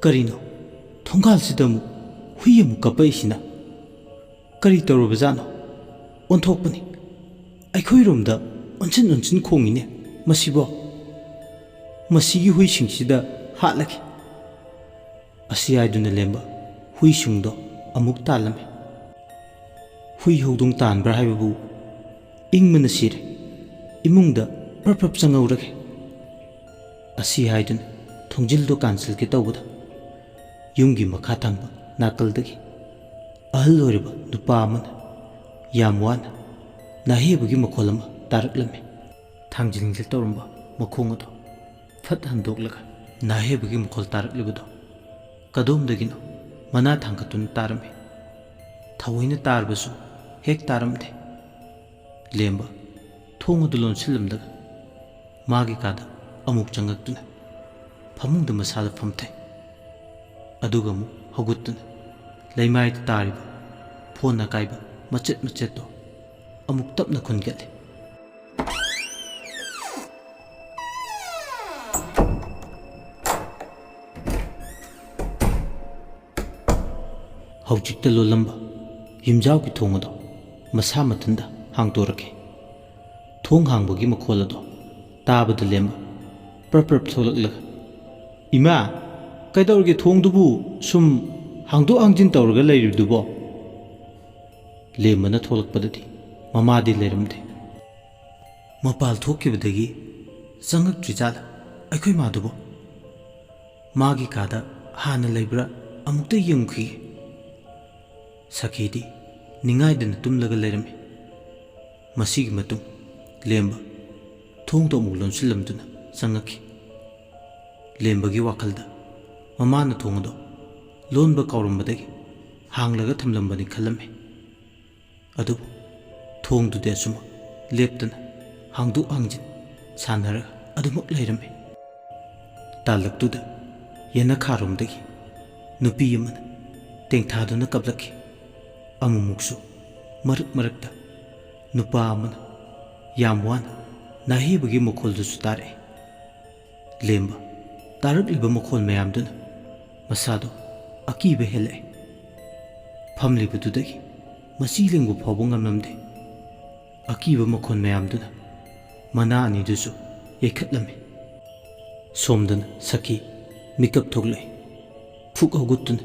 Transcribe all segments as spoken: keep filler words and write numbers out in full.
ꯀꯔꯤꯅꯣ? ꯊꯣꯡꯒꯥꯜꯁꯤꯗ ꯑꯃꯨꯛ ꯍꯨꯏ ꯑꯃꯨꯛ ꯀꯞꯄꯛꯏꯁꯤꯅ? ꯀꯔꯤ ꯇꯧꯔꯕꯖꯥꯠꯅꯣ? ꯑꯣꯟꯊꯣꯛꯄꯅꯤ꯫ ꯑꯩꯈꯣꯏꯔꯣꯝꯗ ꯑꯣꯟꯁꯤꯟ ꯑꯣꯟꯁꯤꯟ ꯈꯣꯡꯉꯤꯅꯦ ꯃꯁꯤꯕꯣ꯫ ꯃꯁꯤꯒꯤ ꯍꯨꯏꯁꯤꯡꯁꯤꯗ ꯍꯥꯠꯂꯒꯦ꯫ ꯑꯁꯤ ꯍꯥꯏꯗꯨꯅ ꯂꯦꯝꯕ ꯍꯨꯏꯁꯤꯡꯗꯣ ꯑꯃꯨꯛ ꯇꯥꯜꯂꯝꯃꯤ꯫ ꯍꯨꯏ ꯍꯧꯗꯣꯡ ꯇꯥꯟꯕ꯭ꯔꯥ ꯍꯥꯏꯕꯕꯨ ꯏꯪꯕꯅ ꯁꯤꯔꯦ꯫ ꯏꯃꯨꯡꯗ ꯄ꯭ꯔꯞ ꯄ꯭ꯔꯞ ꯆꯪꯍꯧꯔꯒꯦ꯫ ꯑꯁꯤ ꯍꯥꯏꯗꯨꯅ ꯊꯣꯡꯖꯤꯜꯗꯣ ꯀꯥꯟꯁꯤꯜꯒꯦ ꯇꯧꯕꯗ ꯌꯨꯝꯒꯤ ꯃꯈꯥ ꯊꯪꯕ ꯅꯥꯀꯜꯗꯒꯤ ꯑꯍꯜ ꯑꯣꯏꯔꯕ ꯅꯨꯄꯥ ꯑꯃꯅ ꯌꯥꯝ ꯋꯥꯅ ꯅꯥꯍꯦꯕꯒꯤ ꯃꯈꯣꯜ ꯑꯃ ꯇꯥꯔꯛꯂꯝꯃꯤ꯫ ꯊꯥꯡꯖꯤꯟꯒꯦ ꯇꯧꯔꯝꯕ ꯃꯈꯣꯡ ꯑꯗꯨ ꯐꯠ ꯍꯟꯗꯣꯛꯂꯒ ꯅꯥꯍꯦꯕꯒꯤ ꯃꯈꯣꯜ ꯇꯥꯔꯛꯂꯤꯕꯗꯨ ꯀꯗꯣꯝꯗꯒꯤꯅꯣ ꯃꯅꯥ ꯊꯥꯡꯒꯠꯇꯨꯅ ꯇꯥꯔꯝꯃꯤ꯫ ꯊꯑꯣꯏꯅ ꯇꯥꯔꯕꯁꯨ ꯍꯦꯛ ꯇꯥꯔꯝꯗꯦ꯫ ꯂꯦꯝꯕ ꯊꯣꯡ ꯑꯗꯨ ꯂꯣꯟꯁꯤꯜꯂꯝꯂꯒ ꯃꯥꯒꯤ ꯀꯥꯗ ꯑꯃꯨꯛ ꯆꯪꯉꯛꯇꯨꯅ ꯐꯃꯨꯡꯗ ꯃꯁꯥꯗ ꯐꯝꯊꯩ꯫ ꯑꯗꯨꯒ ꯑꯃꯨꯛ ꯍꯧꯒꯠꯇꯨꯅ ꯂꯩꯃꯥꯏꯗ ꯇꯥꯔꯤꯕ ꯐꯣꯟ ꯑꯀꯥꯏꯕ ꯃꯆꯦꯠ ꯃꯆꯦꯠꯇꯣ ꯑꯃꯨꯛ ꯇꯞꯅ ꯈꯨꯟꯒꯠꯂꯤ꯫ ꯍꯧꯖꯤꯛꯇ ꯂꯣꯜꯂꯝꯕ ꯌꯨꯝꯖꯥꯎꯒꯤ ꯊꯣꯡ ꯑꯗꯣ ꯃꯁꯥ ꯃꯊꯟꯇ ꯍꯥꯡꯗꯣꯔꯛꯈꯤ꯫ ꯊꯣꯡ ꯍꯥꯡꯕꯒꯤ ꯃꯈꯣꯜ ꯑꯗꯣ ꯇꯥꯕꯗ ꯂꯦꯝꯕ ꯄ꯭ꯔꯞ ꯄ꯭ꯔꯞ ꯊꯣꯛꯂꯛꯂꯒ, "ꯏꯃꯥ, ꯀꯩꯗꯧꯔꯒꯦ ꯊꯣꯡꯗꯨꯕꯨ ꯁꯨꯝ ꯍꯥꯡꯗꯣꯛ ꯍꯥꯡꯖꯤꯟ ꯇꯧꯔꯒ ꯂꯩꯔꯤꯕꯗꯨꯕꯣ?" ꯂꯦꯝꯕꯅ ꯊꯣꯛꯂꯛꯄꯗꯗꯤ ꯃꯃꯥꯗꯤ ꯂꯩꯔꯝꯗꯦ꯫ ꯃꯄꯥꯜ ꯊꯣꯛꯈꯤꯕꯗꯒꯤ ꯆꯪꯉꯛꯇ꯭ꯔꯤ ꯖꯥꯠꯂ ꯑꯩꯈꯣꯏ ꯃꯥꯗꯨꯕꯣ? ꯃꯥꯒꯤ ꯀꯥꯗ ꯍꯥꯟꯅ ꯂꯩꯕ꯭ꯔꯥ ꯑꯃꯨꯛꯇ ꯌꯦꯡꯈꯤꯒꯦ꯫ ꯁꯈꯤꯗꯤ ꯅꯤꯡꯉꯥꯏꯗꯅ ꯇꯨꯝꯂꯒ ꯂꯩꯔꯝꯃꯤ꯫ ꯃꯁꯤꯒꯤ ꯃꯇꯨꯡ ꯂꯦꯝꯕ ꯊꯣꯡꯗꯣ ꯑꯃꯨꯛ ꯂꯣꯟꯁꯤꯜꯂꯝꯗꯨꯅ ꯆꯪꯉꯛꯈꯤ꯫ ꯂꯦꯝꯕꯒꯤ ꯋꯥꯈꯜꯗ ꯃꯃꯥꯅ ꯊꯣꯡ ꯑꯗꯣ ꯂꯣꯟꯕ ꯀꯥꯎꯔꯝꯕꯗꯒꯤ ꯍꯥꯡꯂꯒ ꯊꯝꯂꯝꯕꯅꯤ ꯈꯜꯂꯝꯃꯤ꯫ ꯑꯗꯨꯕꯨ ꯊꯣꯡꯗꯨꯗꯤ ꯑꯁꯨꯝ ꯂꯦꯞꯇꯅ ꯍꯥꯡꯗꯣꯛ ꯍꯥꯡꯖꯤꯟ ꯁꯥꯟꯅꯔꯒ ꯑꯗꯨꯃꯛ ꯂꯩꯔꯝꯃꯤ꯫ ꯇꯥꯂꯛꯇꯨꯗ ꯌꯦꯅꯈꯥꯔꯣꯝꯗꯒꯤ ꯅꯨꯄꯤ ꯑꯃꯅ ꯇꯦꯡꯊꯥꯗꯨꯅ ꯀꯞꯂꯛꯈꯤ꯫ ꯑꯃꯨꯛꯃꯨꯛꯁꯨ ꯃꯔꯛ ꯃꯔꯛꯇ ꯅꯨꯄꯥ ꯑꯃꯅ ꯌꯥꯝ ꯋꯥꯅ ꯅꯥꯍꯦꯕꯒꯤ ꯃꯈꯣꯜꯗꯨꯁꯨ ꯇꯥꯔꯛꯏ꯫ ꯂꯦꯝꯕ ꯇꯥꯔꯛꯂꯤꯕ ꯃꯈꯣꯜ ꯃꯌꯥꯝꯗꯨꯅ ꯃꯁꯥꯗꯣ ꯑꯀꯤꯕ ꯍꯦꯜꯂꯛꯑꯦ꯫ ꯐꯝꯂꯤꯕꯗꯨꯗꯒꯤ ꯃꯆꯤ ꯂꯦꯡꯕ ꯐꯥꯎꯕ ꯉꯝꯂꯝꯗꯦ꯫ ꯑꯀꯤꯕ ꯃꯈꯣꯟ ꯃꯌꯥꯝꯗꯨꯅ ꯃꯅꯥ ꯑꯅꯤꯗꯨꯁꯨ ꯌꯩꯈꯠꯂꯝꯃꯤ꯫ ꯁꯣꯝꯗꯅ ꯁꯈꯤ ꯃꯤꯀꯞ ꯊꯣꯛꯂꯛꯏ꯫ ꯐꯨꯛ ꯍꯧꯒꯠꯇꯨꯅ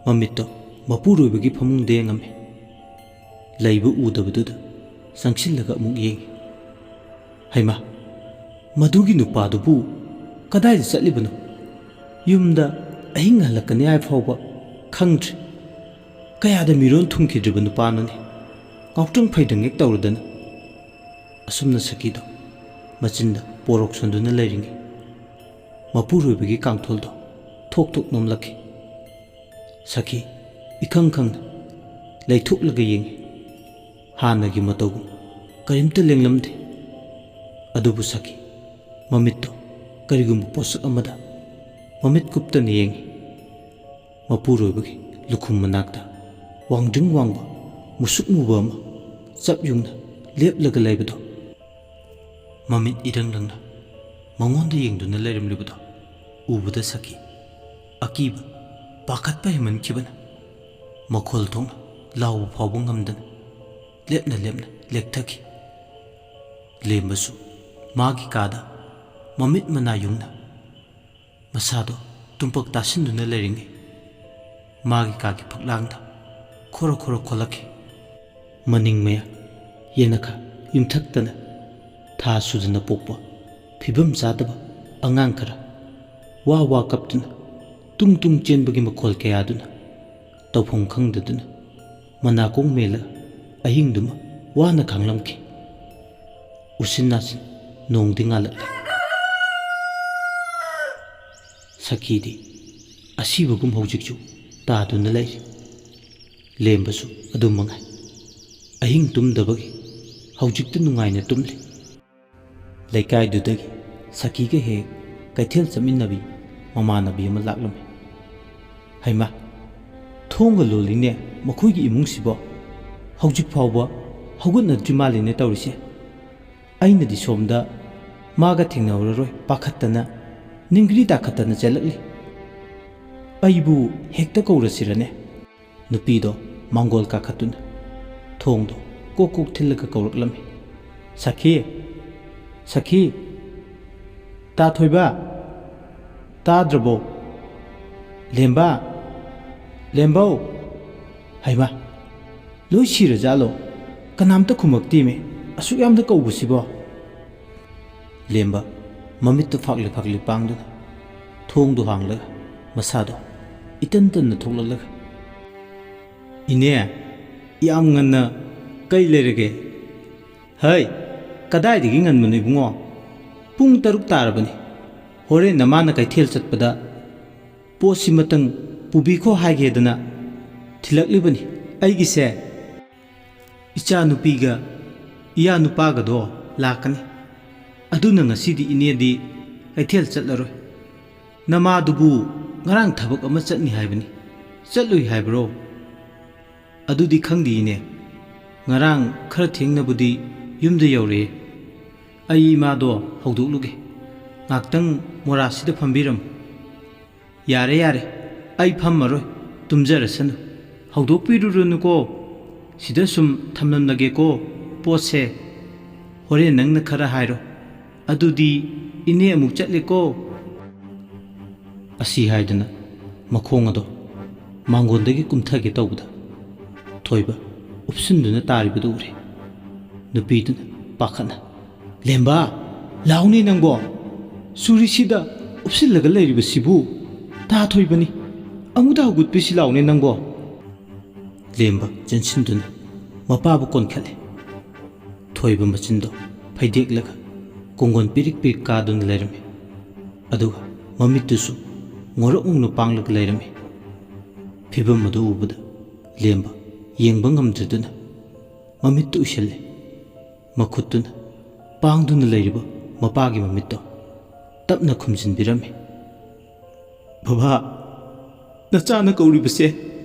ꯃꯃꯤꯠꯇꯣ ꯃꯄꯨꯔꯣꯏꯕꯒꯤ ꯐꯃꯨꯡꯗ ꯌꯦꯡꯉꯝꯃꯤ꯫ ꯂꯩꯕ ꯎꯗꯕꯗꯨꯗ ꯆꯪꯁꯤꯜꯂꯒ ꯑꯃꯨꯛ ꯌꯦꯡꯉꯤ꯫ ꯍꯩꯃꯥ, ꯃꯗꯨꯒꯤ ꯅꯨꯄꯥꯗꯨꯕꯨ ꯀꯗꯥꯏꯗ ꯆꯠꯂꯤꯕꯅꯣ? ꯌꯨꯝꯗ ꯑꯍꯤꯡ ꯍꯜꯂꯛꯀꯅꯤ ꯍꯥꯏ ꯐꯥꯎꯕ ꯈꯪꯗ꯭ꯔꯤ꯫ ꯀꯌꯥꯗ ꯃꯤꯔꯣꯟ ꯊꯨꯡꯈꯤꯗ꯭ꯔꯤꯕ ꯅꯨꯄꯥꯅꯣꯅꯦ? ꯉꯥꯎꯇ꯭ꯔꯪ ꯐꯩꯗ꯭ꯔꯪ ꯍꯦꯛ ꯇꯧꯔꯗꯅ꯫ ꯑꯁꯨꯝꯅ ꯁꯈꯤꯗꯣ ꯃꯆꯤꯟꯗ ꯄꯣꯔꯣꯛ ꯁꯣꯟꯗꯨꯅ ꯂꯩꯔꯤꯉꯩ, ꯃꯄꯨꯔꯣꯏꯕꯒꯤ ꯀꯥꯡꯊꯣꯜꯗꯣ ꯊꯣꯛ ꯊꯣꯛ ꯅꯣꯝꯂꯛꯈꯤ꯫ ꯁꯈꯤ ꯏꯈꯪ ꯈꯪꯅ ꯂꯩꯊꯣꯛꯂꯒ ꯌꯦꯡꯉꯤ꯫ ꯍꯥꯟꯅꯒꯤ ꯃꯇꯧꯒꯨꯝ ꯀꯔꯤꯝꯇ ꯂꯦꯡꯂꯝꯗꯦ꯫ ꯑꯗꯨꯕꯨ ꯁꯈꯤ ꯃꯃꯤꯠꯇꯣ ꯀꯔꯤꯒꯨꯝꯕ ꯄꯣꯠꯁꯛ ꯑꯃꯗ ꯃꯃꯤꯠ ꯀꯨꯞꯇꯅ ꯌꯦꯡꯉꯤ꯫ ꯃꯄꯨꯔꯣꯏꯕꯒꯤ ꯂꯨꯈꯨꯝ ꯃꯅꯥꯛꯇ ꯋꯥꯡꯗ꯭ꯔꯤꯡ ꯋꯥꯡꯕ ꯃꯨꯁꯨꯛ ꯃꯨꯕ ꯑꯃ ꯆꯞ ꯌꯨꯡꯅ ꯂꯦꯞꯂꯒ ꯂꯩꯕꯗꯣ, ꯃꯃꯤꯠ ꯏꯔꯪ ꯂꯪꯅ ꯃꯉꯣꯟꯗ ꯌꯦꯡꯗꯨꯅ ꯂꯩꯔꯝꯂꯤꯕꯗꯣ ꯎꯕꯗ ꯁꯈꯤ ꯑꯀꯤꯕ, ꯄꯥꯈꯠꯄ ꯍꯦꯟꯃꯟꯈꯤꯕꯅ ꯃꯈꯣꯜ ꯊꯣꯛꯅ ꯂꯥꯎꯕ ꯐꯥꯎꯕ ꯉꯝꯗꯅ ꯂꯦꯞꯅ ꯂꯦꯞꯅ ꯂꯦꯛꯊꯈꯤ꯫ ꯂꯦꯝꯕꯁꯨ ꯃꯥꯒꯤ ꯀꯥꯗ ꯃꯃꯤꯠ ꯃꯅꯥ ꯌꯨꯡꯅ ꯃꯁꯥꯗꯣ ꯇꯨꯝꯄꯛ ꯇꯥꯁꯤꯟꯗꯨꯅ ꯂꯩꯔꯤꯉꯩ, ꯃꯥꯒꯤ ꯀꯥꯒꯤ ꯐꯛꯂꯥꯡꯗ ꯈꯣꯔꯣ ꯈꯣꯔꯣ ꯈꯣꯠꯂꯛꯈꯤ꯫ ꯃꯅꯤꯡ ꯃꯌꯥ ꯌꯦꯅꯈꯥ ꯌꯨꯝꯊꯛꯇꯅ ꯊꯥ ꯁꯨꯗꯅ ꯄꯣꯛꯄ ꯐꯤꯕꯝ ꯆꯥꯗꯕ ꯑꯉꯥꯡ ꯈꯔ ꯋꯥ ꯋꯥ ꯀꯞꯇꯨꯅ ꯇꯨꯡ ꯇꯨꯡ ꯆꯦꯟꯕꯒꯤ ꯃꯈꯣꯜ ꯀꯌꯥꯗꯨꯅ ꯇꯧꯐꯝ ꯈꯪꯗꯗꯨꯅ ꯃꯅꯥꯀꯣꯡ ꯃꯦꯜꯂ ꯑꯍꯤꯡꯗꯨꯃ ꯋꯥꯅ ꯈꯥꯡꯂꯝꯈꯤ꯫ ꯎꯆꯤꯟ ꯅꯥꯆꯤꯟ ꯅꯣꯡꯗꯤ ꯉꯥꯜꯂꯛꯂꯦ꯫ ꯁꯈꯤꯗꯤ ꯑꯁꯤꯕꯒꯨꯝ ꯍꯧꯖꯤꯛꯁꯨ ꯇꯥꯗꯨꯅ ꯂꯩꯔꯤ꯫ ꯂꯦꯝꯕꯁꯨ ꯑꯗꯨꯝ ꯃꯉꯥꯏ꯫ ꯑꯍꯤꯡ ꯇꯨꯝꯗꯕꯒꯤ ꯍꯧꯖꯤꯛꯇ ꯅꯨꯡꯉꯥꯏꯅ ꯇꯨꯝꯂꯤ꯫ ꯂꯩꯀꯥꯏꯗꯨꯗꯒꯤ ꯁꯈꯤꯒ ꯍꯦꯛ ꯀꯩꯊꯦꯜ ꯆꯠꯃꯤꯟꯅꯕꯤ ꯃꯃꯥꯟꯅꯕꯤ ꯑꯃ ꯂꯥꯛꯂꯝꯃꯤ꯫ "ꯍꯩꯃꯥ, ꯊꯣꯡꯒ ꯂꯣꯜꯂꯤꯅꯦ ꯃꯈꯣꯏꯒꯤ ꯏꯃꯨꯡꯁꯤꯕꯣ꯫ ꯍꯧꯖꯤꯛ ꯐꯥꯎꯕ ꯍꯧꯒꯠꯅꯗ꯭ꯔꯤ ꯃꯥꯜꯂꯤꯅꯦ ꯇꯧꯔꯤꯁꯦ꯫ ꯑꯩꯅꯗꯤ ꯁꯣꯝꯗ ꯃꯥꯒ ꯊꯦꯡꯅꯍꯧꯔꯔꯣꯏ ꯄꯥꯈꯠꯇꯅ ꯅꯤꯡꯒ꯭ꯔꯤ ꯇꯥꯈꯠꯇꯅ ꯆꯦꯜꯂꯛꯂꯤ꯫" "ꯑꯩꯕꯨ ꯍꯦꯛꯇ ꯀꯧꯔꯁꯤꯔꯅꯦ?" ꯅꯨꯄꯤꯗꯣ ꯃꯥꯡꯒꯣꯜ ꯀꯥꯈꯠꯇꯨꯅ ꯊꯣꯡꯗꯣ ꯀꯣꯛ ꯀꯣꯛ ꯊꯤꯜꯂꯒ ꯀꯧꯔꯛꯂꯝꯃꯤ꯫ "ꯁꯈꯤ! ꯁꯈꯤ! ꯇꯥ ꯊꯣꯏꯕ! ꯇꯥꯗ꯭ꯔꯕꯣ? ꯂꯦꯝꯕ! ꯂꯦꯝꯕꯧ!" ꯍꯩꯃꯥ! ꯂꯣꯏ ꯁꯤꯔꯖꯥꯠꯂꯣ? ꯀꯅꯥꯝꯇ ꯈꯨꯝꯃꯛꯇꯦꯃꯦ, ꯑꯁꯨꯛ ꯌꯥꯝꯅ ꯀꯧꯕꯁꯤꯕꯣ꯫ ꯂꯦꯝꯕ ꯃꯃꯤꯠꯇꯨ ꯐꯥꯛꯂꯤ ꯐꯥꯛꯂꯤ ꯄꯥꯡꯗꯨꯅ ꯊꯣꯡꯗꯨ ꯍꯥꯡꯂꯒ ꯃꯁꯥꯗꯣ ꯏꯇꯟ ꯇꯟꯅ ꯊꯣꯛꯂꯛꯂꯒ, "ꯏꯅꯦ, ꯌꯥꯝ ꯉꯟꯅ ꯀꯩ ꯂꯩꯔꯒꯦ?" "ꯍꯩ, ꯀꯗꯥꯏꯗꯒꯤ ꯉꯟꯕꯅꯣ ꯏꯕꯨꯡꯉꯣ? ꯄꯨꯡ ꯇꯔꯨꯛ ꯇꯥꯔꯕꯅꯤ꯫ ꯍꯣꯔꯦꯟ ꯅꯃꯥꯅ ꯀꯩꯊꯦꯜ ꯆꯠꯄꯗ ꯄꯣꯠꯁꯤꯃꯇꯪ ꯄꯨꯕꯤꯈꯣ ꯍꯥꯏꯒꯦꯗꯅ ꯊꯤꯜꯂꯛꯂꯤꯕꯅꯤ꯫ ꯑꯩꯒꯤꯁꯦ ꯏꯆꯥꯅꯨꯄꯤꯒ ꯏꯌꯥ ꯅꯨꯄꯥꯒꯗꯣ ꯂꯥꯛꯀꯅꯤ꯫ ꯑꯗꯨꯅ ꯉꯁꯤꯗꯤ ꯏꯅꯦꯗꯤ ꯀꯩꯊꯦꯜ ꯆꯠꯂꯔꯣꯏ꯫ ꯅꯃꯥꯗꯨꯕꯨ ꯉꯔꯥꯡ ꯊꯕꯛ ꯑꯃ ꯆꯠꯅꯤ ꯍꯥꯏꯕꯅꯤ꯫ ꯆꯠꯂꯨꯏ ꯍꯥꯏꯕ꯭ꯔꯣ? ꯑꯗꯨꯗꯤ ꯈꯪꯗꯦ ꯏꯅꯦ꯫ ꯉꯔꯥꯡ ꯈꯔ ꯊꯦꯡꯅꯕꯨꯗꯤ ꯌꯨꯝꯗ ꯌꯧꯔꯛꯑꯦ꯫ ꯑꯩ ꯏꯃꯥꯗꯣ ꯍꯧꯗꯣꯛꯂꯨꯒꯦ꯫ ꯉꯥꯛꯇꯪ ꯃꯣꯔꯥꯁꯤꯗ ꯐꯝꯕꯤꯔꯝꯃꯨ꯫" "ꯌꯥꯔꯦ, ꯌꯥꯔꯦ, ꯑꯩ ꯐꯝꯃꯔꯣꯏ, ꯇꯨꯝꯖꯔꯁꯅꯨ꯫ ꯍꯧꯗꯣꯛꯄꯤꯔꯨꯔꯅꯨꯀꯣ꯫ ꯁꯤꯗ ꯁꯨꯝ ꯊꯝꯂꯝꯂꯒꯦꯀꯣ ꯄꯣꯠꯁꯦ꯫ ꯍꯣꯔꯦꯟ ꯅꯪꯅ ꯈꯔ ꯍꯥꯏꯔꯣ꯫ ꯑꯗꯨꯗꯤ ꯏꯅꯦ ꯑꯃꯨꯛ ꯆꯠꯂꯦꯀꯣ꯫" ꯑꯁꯤ ꯍꯥꯏꯗꯨꯅ ꯃꯈꯣꯡ ꯑꯗꯣ ꯃꯥꯡꯒꯣꯟꯗꯒꯤ ꯀꯨꯝꯊꯒꯦ ꯇꯧꯕꯗ, ꯊꯣꯏꯕ ꯎꯞꯁꯤꯟꯗꯨꯅ ꯇꯥꯔꯤꯕꯗꯨ ꯎꯔꯦ꯫ ꯅꯨꯄꯤꯗꯨꯅ ꯄꯥꯈꯠꯅ, "ꯂꯦꯝꯕ, ꯂꯥꯎꯅꯦ ꯅꯪꯕꯣ! ꯆꯨꯔꯤꯁꯤꯗ ꯎꯞꯁꯤꯜꯂꯒ ꯂꯩꯔꯤꯕꯁꯤꯕꯨ ꯇꯥ ꯊꯣꯏꯕꯅꯤ꯫ ꯑꯃꯨꯛꯇ ꯍꯧꯒꯠꯄꯤꯁꯤ ꯂꯥꯎꯅꯦ ꯅꯪꯕꯣ!" ꯂꯦꯝꯕ ꯆꯦꯟꯁꯤꯟꯗꯨꯅ ꯃꯄꯥꯕꯨ ꯀꯣꯟꯈꯠꯂꯦ꯫ ꯊꯣꯏꯕ ꯃꯆꯤꯟꯗꯣ ꯐꯩꯗꯦꯛꯂꯒ ꯀꯣꯡꯒꯣꯟ ꯄꯤꯔꯤꯛ ꯄꯤꯔꯤꯛ ꯀꯥꯗꯨꯅ ꯂꯩꯔꯝꯃꯤ꯫ ꯑꯗꯨꯒ ꯃꯃꯤꯠꯇꯨꯁꯨ ꯉꯧꯔꯣꯛ ꯉꯧꯅ ꯄꯥꯡꯂꯒ ꯂꯩꯔꯝꯃꯤ꯫ ꯐꯤꯚꯝ ꯑꯗꯨ ꯎꯕꯗ ꯂꯦꯝꯕ ꯌꯦꯡꯕ ꯉꯝꯗ꯭ꯔꯗꯨꯅ ꯃꯃꯤꯠꯇꯨ ꯎꯏꯁꯤꯜꯂꯦ꯫ ꯃꯈꯨꯠꯇꯨꯅ ꯄꯥꯡꯗꯨꯅ ꯂꯩꯔꯤꯕ ꯃꯄꯥꯒꯤ ꯃꯃꯤꯠꯇꯣ ꯇꯞꯅ ꯈꯨꯝꯖꯤꯟꯕꯤꯔꯝꯃꯤ꯫ "ꯕꯕꯥ, ꯅꯆꯥꯅ ꯀꯧꯔꯤꯕꯁꯦ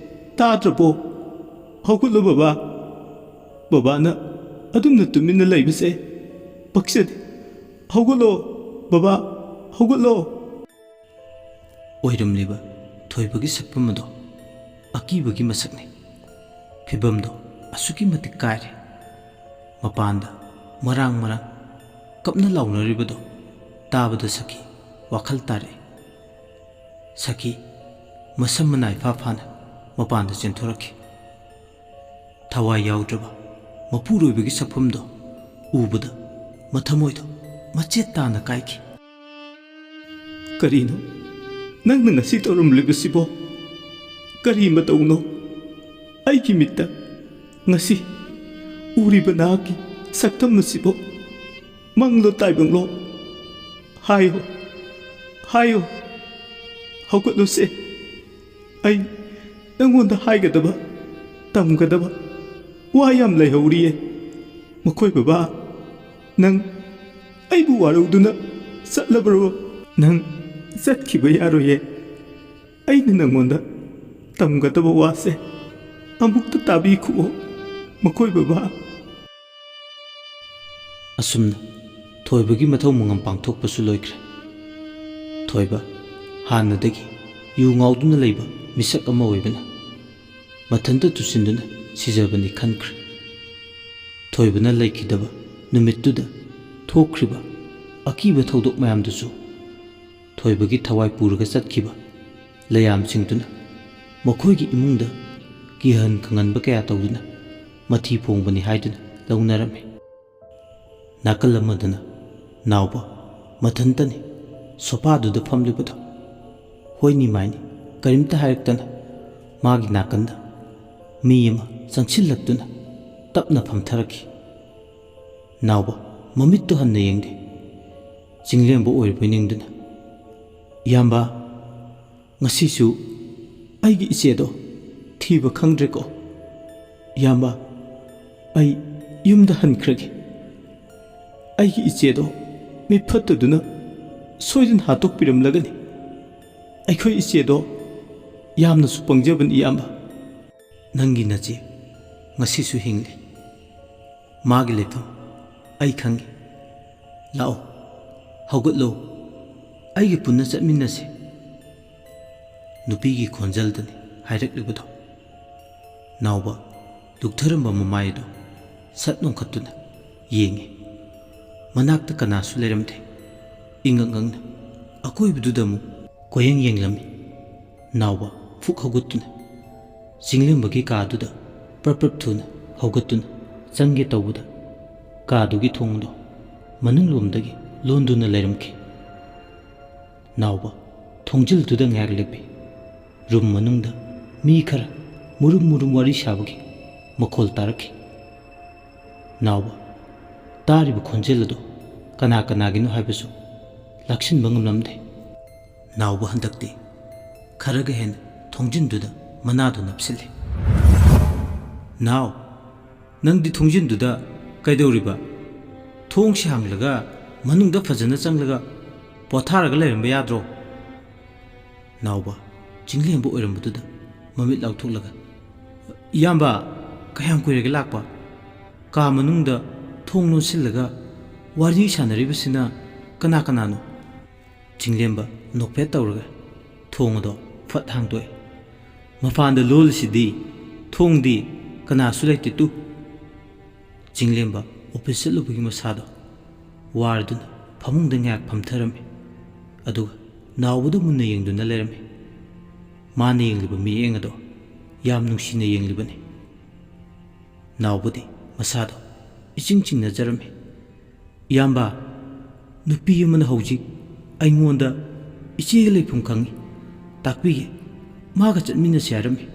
ꯇꯥꯗ꯭ꯔꯕꯣ? ꯍꯧꯒꯠꯂꯣ ꯕꯕꯥ꯫ ꯕꯕꯥꯅ ꯑꯗꯨꯝꯅ ꯇꯨꯃꯤꯟꯅ ꯂꯩꯕꯁꯦ ꯄꯛꯆꯗꯦ꯫ ꯍꯧꯒꯠꯂꯣ ꯕꯕꯥ, ꯍꯧꯒꯠꯂꯣ꯫" ꯑꯣꯏꯔꯝꯂꯤꯕ ꯊꯣꯏꯕꯒꯤ ꯁꯛꯐꯝ ꯑꯗꯣ ꯑꯀꯤꯕꯒꯤ ꯃꯁꯛꯅꯤ꯫ ꯐꯤꯕꯝꯗꯣ ꯑꯁꯨꯛꯀꯤ ꯃꯇꯤꯛ ꯀꯥꯏꯔꯦ꯫ ꯃꯄꯥꯟꯗ ꯃꯔꯥꯡ ꯃꯔꯥꯡ ꯀꯞꯅ ꯂꯥꯎꯅꯔꯤꯕꯗꯣ ꯇꯥꯕꯗ ꯁꯈꯤ ꯋꯥꯈꯜ ꯇꯥꯔꯛꯏ꯫ ꯁꯈꯤ ꯃꯁꯝ ꯃꯅꯥ ꯏꯐꯥ ꯐꯥꯅ ꯃꯄꯥꯟꯗ ꯆꯦꯟꯊꯣꯔꯛꯈꯤ꯫ ꯊꯋꯥꯏ ꯌꯥꯎꯗ꯭ꯔꯕ ꯃꯄꯨꯔꯣꯏꯕꯒꯤ ꯁꯛꯐꯝꯗꯣ ꯎꯕꯗ ꯃꯊꯃꯣꯏꯗꯣ ꯃꯆꯦꯠ ꯇꯥꯅ ꯀꯥꯏꯈꯤ꯫ "ꯀꯔꯤꯅꯣ ꯅꯪꯅ ꯉꯁꯤ ꯇꯧꯔꯝꯂꯤꯕꯁꯤꯕꯣ? ꯀꯔꯤ ꯃꯇꯧꯅꯣ? ꯑꯩꯒꯤ ꯃꯤꯠꯇ ꯉꯁꯤ ꯎꯔꯤꯕ ꯅꯍꯥꯛꯀꯤ ꯁꯛꯇꯝ ꯑꯁꯤꯕꯣ ꯃꯪꯂꯣ ꯇꯥꯏꯕꯪꯂꯣ? ꯍꯥꯏꯌꯣ, ꯍꯥꯏꯌꯣ, ꯍꯧꯒꯠꯂꯨꯁꯦ꯫ ꯑꯩ ꯅꯪꯉꯣꯟꯗ ꯍꯥꯏꯒꯗꯕ, ꯇꯝꯒꯗꯕ ꯋꯥ ꯌꯥꯝ ꯂꯩꯍꯧꯔꯤꯌꯦ꯫ ꯃꯈꯣꯏ ꯕꯕꯥ, ꯅꯪ ꯑꯩꯕꯨ ꯋꯥꯔꯧꯗꯨꯅ ꯆꯠꯂꯕ꯭ꯔꯣ? ꯅꯪ ꯆꯠꯈꯤꯕ ꯌꯥꯔꯣꯏꯌꯦ꯫ ꯑꯩꯅ ꯅꯪꯉꯣꯟꯗ ꯇꯝꯒꯗꯕ ꯋꯥꯁꯦ ꯑꯃꯨꯛꯇ ꯇꯥꯕꯤꯈꯨꯑꯣ, ꯃꯈꯣꯏ ꯕꯕꯥ꯫" ꯑꯁꯨꯝꯅ ꯊꯣꯏꯕꯒꯤ ꯃꯊꯧ ꯃꯉꯝ ꯄꯥꯡꯊꯣꯛꯄꯁꯨ ꯂꯣꯏꯈ꯭ꯔꯦ꯫ ꯊꯣꯏꯕ ꯍꯥꯟꯅꯗꯒꯤ ꯌꯨ ꯉꯥꯎꯗꯨꯅ ꯂꯩꯕ ꯃꯤꯁꯛ ꯑꯃ ꯑꯣꯏꯕꯅ ꯃꯊꯟꯇ ꯇꯨꯁꯤꯟꯗꯨꯅ ꯁꯤꯖꯕꯅꯤ ꯈꯟꯈ꯭ꯔꯦ꯫ ꯊꯣꯏꯕꯅ ꯂꯩꯈꯤꯗꯕ ꯅꯨꯃꯤꯠꯇꯨꯗ ꯊꯣꯛꯈ꯭ꯔꯤꯕ ꯑꯀꯤꯕ ꯊꯧꯗꯣꯛ ꯃꯌꯥꯝꯗꯨꯁꯨ ꯊꯣꯏꯕꯒꯤ ꯊꯋꯥꯏ ꯄꯨꯔꯒ ꯆꯠꯈꯤꯕ ꯂꯩꯌꯥꯝꯁꯤꯡꯗꯨꯅ ꯃꯈꯣꯏꯒꯤ ꯏꯃꯨꯡꯗ ꯀꯤꯍꯟ ꯈꯪꯍꯟꯕ ꯀꯌꯥ ꯇꯧꯗꯨꯅ ꯃꯊꯤ ꯐꯣꯡꯕꯅꯤ ꯍꯥꯏꯗꯨꯅ ꯂꯧꯅꯔꯝꯃꯤ꯫ ꯅꯥꯀꯜ ꯑꯃꯗꯅ ꯅꯥꯎꯕ ꯃꯊꯟꯇꯅꯤ ꯁꯣꯐꯥꯗꯨꯗ ꯐꯝꯂꯤꯕꯗꯣ꯫ ꯍꯣꯏꯅꯤ ꯃꯥꯏꯅꯤ ꯀꯔꯤꯝꯇ ꯍꯥꯏꯔꯛꯇꯅ ꯃꯥꯒꯤ ꯅꯥꯀꯟꯗ ꯃꯤ ꯑꯃ ꯆꯪꯁꯤꯜꯂꯛꯇꯨꯅ ꯇꯞꯅ ꯐꯝꯊꯔꯛꯈꯤ꯫ ꯅꯥꯎꯕ ꯃꯃꯤꯠꯇꯨ ꯍꯟꯅ ꯌꯦꯡꯗꯦ꯫ ꯆꯤꯡꯂꯦꯝꯕ ꯑꯣꯏꯔꯕꯣꯏ ꯅꯤꯡꯗꯨꯅ, "ꯏꯌꯥꯝꯕ, ꯉꯁꯤꯁꯨ ꯑꯩꯒꯤ ꯏꯆꯦꯗꯣ ꯊꯤꯕ ꯈꯪꯗ꯭ꯔꯦꯀꯣ? ꯏꯌꯥꯝꯕ, ꯑꯩ ꯌꯨꯝꯗ ꯍꯟꯈ꯭ꯔꯒꯦ꯫ ꯑꯩꯒꯤ ꯏꯆꯦꯗꯣ ꯃꯤꯠ ꯐꯠꯇꯗꯨꯅ ꯁꯣꯏꯗꯅ ꯍꯥꯠꯇꯣꯛꯄꯤꯔꯝꯂꯒꯅꯤ꯫ ꯑꯩꯈꯣꯏ ꯏꯆꯦꯗꯣ ꯌꯥꯝꯅꯁꯨ ꯄꯪꯖꯕꯅꯤ, ꯏꯌꯥꯝꯕ꯫" "ꯅꯪꯒꯤ ꯅꯆꯦ ꯉꯁꯤꯁꯨ ꯍꯤꯡꯂꯤ꯫ ꯃꯥꯒꯤ ꯂꯩꯐꯝ ꯑꯩ ꯈꯪꯏ꯫ ꯂꯥꯛꯑꯣ, ꯍꯧꯒꯠꯂꯣ, ꯑꯩꯒ ꯄꯨꯟꯅ ꯆꯠꯃꯤꯟꯅꯁꯤ꯫" ꯅꯨꯄꯤꯒꯤ ꯈꯣꯟꯖꯦꯜꯗꯅꯤ ꯍꯥꯏꯔꯛꯂꯤꯕꯗꯣ꯫ ꯅꯥꯎꯕ ꯂꯨꯛꯊꯔꯝꯕ ꯃꯃꯥꯏ ꯑꯗꯨ ꯁꯠ ꯅꯣꯡꯈꯠꯇꯨꯅ ꯌꯦꯡꯉꯤ꯫ ꯃꯅꯥꯛꯇ ꯀꯅꯥꯁꯨ ꯂꯩꯔꯝꯗꯦ꯫ ꯏꯉꯛ ꯉꯛꯅ ꯑꯀꯣꯏꯕꯗꯨꯗ ꯑꯃꯨꯛ ꯀꯣꯏꯌꯦꯡ ꯌꯦꯡꯂꯝꯃꯤ꯫ ꯅꯥꯎꯕ ꯐꯨꯛ ꯍꯧꯒꯠꯇꯨꯅ ꯆꯤꯡꯂꯦꯝꯕꯒꯤ ꯀꯥꯗꯨꯗ ꯄ꯭ꯔꯞ ꯄ꯭ꯔꯞ ꯊꯨꯅ ꯍꯧꯒꯠꯇꯨꯅ ꯆꯪꯒꯦ ꯇꯧꯕꯗ, ꯀꯥꯗꯨꯒꯤ ꯊꯣꯡꯗꯣ ꯃꯅꯨꯡꯂꯣꯝꯗꯒꯤ ꯂꯣꯟꯗꯨꯅ ꯂꯩꯔꯝꯈꯤ꯫ ꯅꯥꯎꯕ ꯊꯣꯡꯖꯤꯜꯗꯨꯗ ꯉꯥꯏꯍꯥꯛ ꯂꯦꯞꯄꯤ꯫ ꯔꯨꯝ ꯃꯅꯨꯡꯗ ꯃꯤ ꯈꯔ ꯃꯨꯔꯨꯝ ꯃꯨꯔꯨꯝ ꯋꯥꯔꯤ ꯁꯥꯕꯒꯤ ꯃꯈꯣꯜ ꯇꯥꯔꯛꯈꯤ꯫ ꯅꯥꯎꯕ ꯇꯥꯔꯤꯕ ꯈꯣꯟꯖꯦꯜ ꯑꯗꯨ ꯀꯅꯥ ꯀꯅꯥꯒꯤꯅꯣ ꯍꯥꯏꯕꯁꯨ ꯂꯥꯛꯁꯤꯟꯕ ꯉꯝꯂꯝꯗꯦ꯫ ꯅꯥꯎꯕ ꯍꯟꯗꯛꯇꯤ ꯈꯔꯒ ꯍꯦꯟꯅ ꯊꯣꯡꯖꯤꯟꯗꯨꯗ ꯃꯅꯥꯗꯨ ꯅꯞꯁꯤꯜꯂꯤ꯫ "ꯅꯥꯎ, ꯅꯪꯗꯤ ꯊꯣꯡꯖꯤꯟꯗꯨꯗ ꯀꯩꯗꯧꯔꯤꯕ? ꯊꯣꯡꯁꯤ ꯍꯥꯡꯂꯒ ꯃꯅꯨꯡꯗ ꯐꯖꯅ ꯆꯪꯂꯒ ꯄꯣꯊꯥꯔꯒ ꯂꯩꯔꯝꯕ ꯌꯥꯗ꯭ꯔꯣ?" ꯅꯥꯎꯕ ꯆꯤꯡꯂꯦꯝꯕ ꯑꯣꯏꯔꯝꯕꯗꯨꯗ ꯃꯃꯤꯠ ꯂꯥꯎꯊꯣꯛꯂꯒ, "ꯏꯌꯥꯝꯕ, ꯀꯌꯥꯝ ꯀꯨꯏꯔꯒꯦ ꯂꯥꯛꯄ? ꯀꯥ ꯃꯅꯨꯡꯗ ꯊꯣꯡ ꯂꯣꯟꯁꯤꯜꯂꯒ ꯋꯥꯔꯤ ꯁꯥꯟꯅꯔꯤꯕꯁꯤꯅ ꯀꯅꯥ ꯀꯅꯥꯅꯣ?" ꯆꯤꯡꯂꯦꯝꯕ ꯅꯣꯛꯐꯦꯠ ꯇꯧꯔꯒ ꯊꯣꯡ ꯑꯗꯣ ꯐꯠ ꯍꯥꯡꯗꯣꯛꯏ꯫ "ꯃꯄꯥꯟꯗ ꯂꯣꯜꯂꯤꯁꯤꯗꯤ, ꯊꯣꯡꯗꯤ ꯀꯅꯥꯁꯨ ꯂꯩꯇꯦ ꯇꯨ!" ꯆꯤꯡꯂꯦꯝꯕ ꯑꯣꯐꯤꯁ ꯆꯠꯂꯨꯕꯒꯤ ꯃꯁꯥꯗꯣ ꯋꯥꯔꯗꯨꯅ ꯐꯃꯨꯡꯗ ꯉꯥꯏꯍꯥꯛ ꯐꯝꯊꯔꯝꯃꯤ꯫ ꯑꯗꯨꯒ ꯅꯥꯎꯕꯗ ꯃꯨꯟꯅ ꯌꯦꯡꯗꯨꯅ ꯂꯩꯔꯝꯃꯤ꯫ ꯃꯥꯅ ꯌꯦꯡꯂꯤꯕ ꯃꯤꯠꯌꯦꯡ ꯑꯗꯣ ꯌꯥꯝ ꯅꯨꯡꯁꯤꯅ ꯌꯦꯡꯂꯤꯕꯅꯤ꯫ ꯅꯥꯎꯕꯗꯤ ꯃꯁꯥꯗꯣ ꯏꯆꯤꯡ ꯆꯤꯡꯅꯖꯔꯝꯃꯤ꯫ "ꯏꯌꯥꯝꯕ, ꯅꯨꯄꯤ ꯑꯃꯅ ꯍꯧꯖꯤꯛ ꯑꯩꯉꯣꯟꯗ ꯏꯆꯦꯒ ꯂꯩꯐꯝ ꯈꯪꯉꯤ, ꯇꯥꯛꯄꯤꯒꯦ, ꯃꯥꯒ ꯆꯠꯃꯤꯟꯅꯁꯤ ꯍꯥꯏꯔꯝꯃꯤ꯫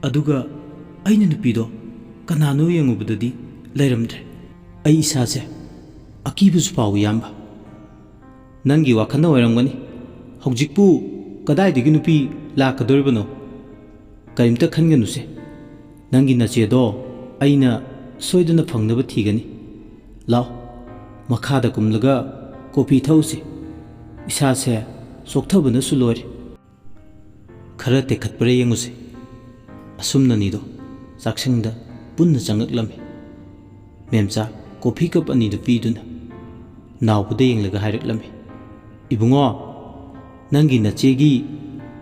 ꯑꯗꯨꯒ ꯑꯩꯅ ꯅꯨꯄꯤꯗꯣ ꯀꯅꯥꯅꯣ ꯌꯦꯡꯉꯨꯕꯗꯗꯤ ꯂꯩꯔꯝꯗ꯭ꯔꯦ꯫ ꯑꯩ ꯏꯁꯥꯁꯦ ꯑꯀꯤꯕꯁꯨ ꯐꯥꯎꯏ, ꯏꯌꯥꯝꯕ꯫" "ꯅꯪꯒꯤ ꯋꯥꯈꯜꯅ ꯑꯣꯏꯔꯝꯒꯅꯤ꯫ ꯍꯧꯖꯤꯛꯄꯨ ꯀꯗꯥꯏꯗꯒꯤ ꯅꯨꯄꯤ ꯂꯥꯛꯀꯗꯧꯔꯤꯕꯅꯣ? ꯀꯔꯤꯝꯇ ꯈꯟꯒꯅꯨꯁꯦ꯫ ꯅꯪꯒꯤ ꯅꯆꯦꯗꯣ ꯑꯩꯅ ꯁꯣꯏꯗꯅ ꯐꯪꯅꯕ ꯊꯤꯒꯅꯤ꯫ ꯂꯥꯎ, ꯃꯈꯥꯗ ꯀꯨꯝꯂꯒ ꯀꯣꯐꯤ ꯊꯛꯎꯁꯦ꯫ ꯏꯁꯥꯁꯦ ꯆꯣꯛꯊꯕꯅꯁꯨ ꯂꯣꯏꯔꯦ꯫ ꯈꯔ ꯇꯦꯛꯈꯠꯄ꯭ꯔꯥ ꯌꯦꯡꯉꯨꯁꯦ꯫" ꯑꯁꯨꯝꯅꯅꯤꯗꯣ ꯆꯥꯛꯁꯪꯗ ꯄꯨꯟꯅ ꯆꯪꯉꯛꯂꯝꯃꯤ꯫ ꯃꯦꯝꯆꯥ ꯀꯣꯐꯤ ꯀꯞ ꯑꯅꯤꯗꯨ ꯄꯤꯗꯨꯅ ꯅꯥꯎꯕꯗ ꯌꯦꯡꯂꯒ ꯍꯥꯏꯔꯛꯂꯝꯃꯤ, "ꯏꯕꯨꯡꯉꯣ, ꯅꯪꯒꯤ ꯅꯆꯦꯒꯤ